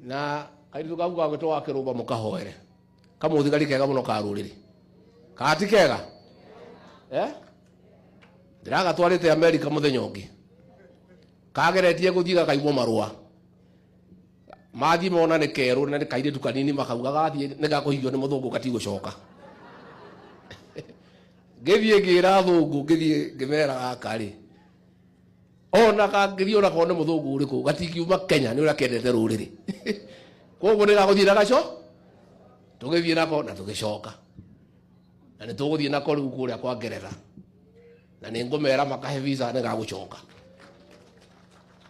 Na kairitu kau gagwĩtwo wa Kĩrũmba, mũkahoere kamũthigari kega mũno ka rũrĩrĩ, kaa ti kega, eh? Ndĩragatwarĩte Amerika mũthenya ũngĩ, kageretie gũthiĩ gakaigwo marũa mathiĩ mona nĩ kerũ na nĩ kairĩtu kanini, makauga gathiĩ nĩ gakũhikio nĩ mũthũngũ, gatigũcoka. Ngĩthiĩ ngĩra athũngũ, ngĩthiĩ ngĩmera gaka rĩ, ona kangĩthiĩ ona korwo nĩ mũthũngũ ũrĩkũ, gatingiuma Kenya nĩ ũrĩa kendete rũrĩrĩ. Koguo nĩ gagũthiĩ na gaco, tũgĩthiĩ nako na tũgĩcoka, na nĩ tũgũthiĩ nako rĩu kũrĩa kwa Ngeretha, na nĩ ngũmera makahe visa, nĩ gagũcoka.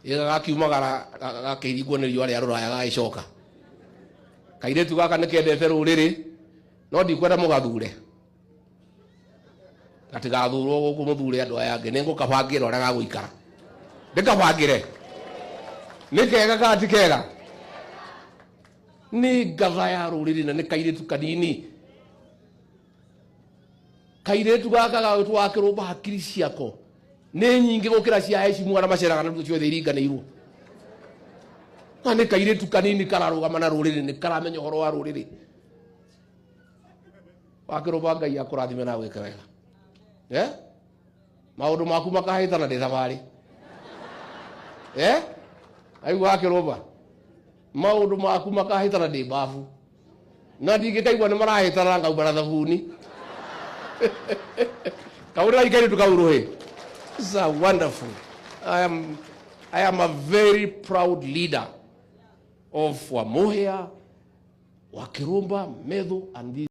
Ĩga gakiumagara gakĩringwo nĩ riũa rĩa rũraya, gagĩcoka. Kairĩtu gaka nĩ kendete rũrĩrĩ, no ndikwenda mũgathure, gatigathurwo gũkũ, mũthure andũ aya angĩ. Nĩ ngũkabangĩra ũrĩa gagũikara, ndĩkabangĩre. Nĩ kega kana ti kega? Nĩ ngatha ya rũrĩrĩ na nĩ kairĩtu kanini. Kairĩtu gaka gagwĩtwo wa Kĩrũmba, hakiri ciako nĩ nyingĩ gũkĩra cia hecimu arĩa maceraga na ciothe iringanĩirwo. Na nĩ kairĩtu kanini kararũgama na rũrĩrĩ, nĩ karamenya ũhoro wa rũrĩrĩ. Wa Kĩrũmba, Ngai akũrathime na gwĩke wega, eh? Maũndũ maku makahĩtana ndĩ thabarĩ, eh? Aigua wa Kĩrũmba, maũndũ maku makahĩtana ndĩ mbabu, na ndingĩkaigua nĩ marahĩtana, ngauma na thabuni. Kaũrĩra kairĩtu kau rũhĩ. This is a wonderful. I am a very proud leader of Wamuhia, Wakirumba, Methu and these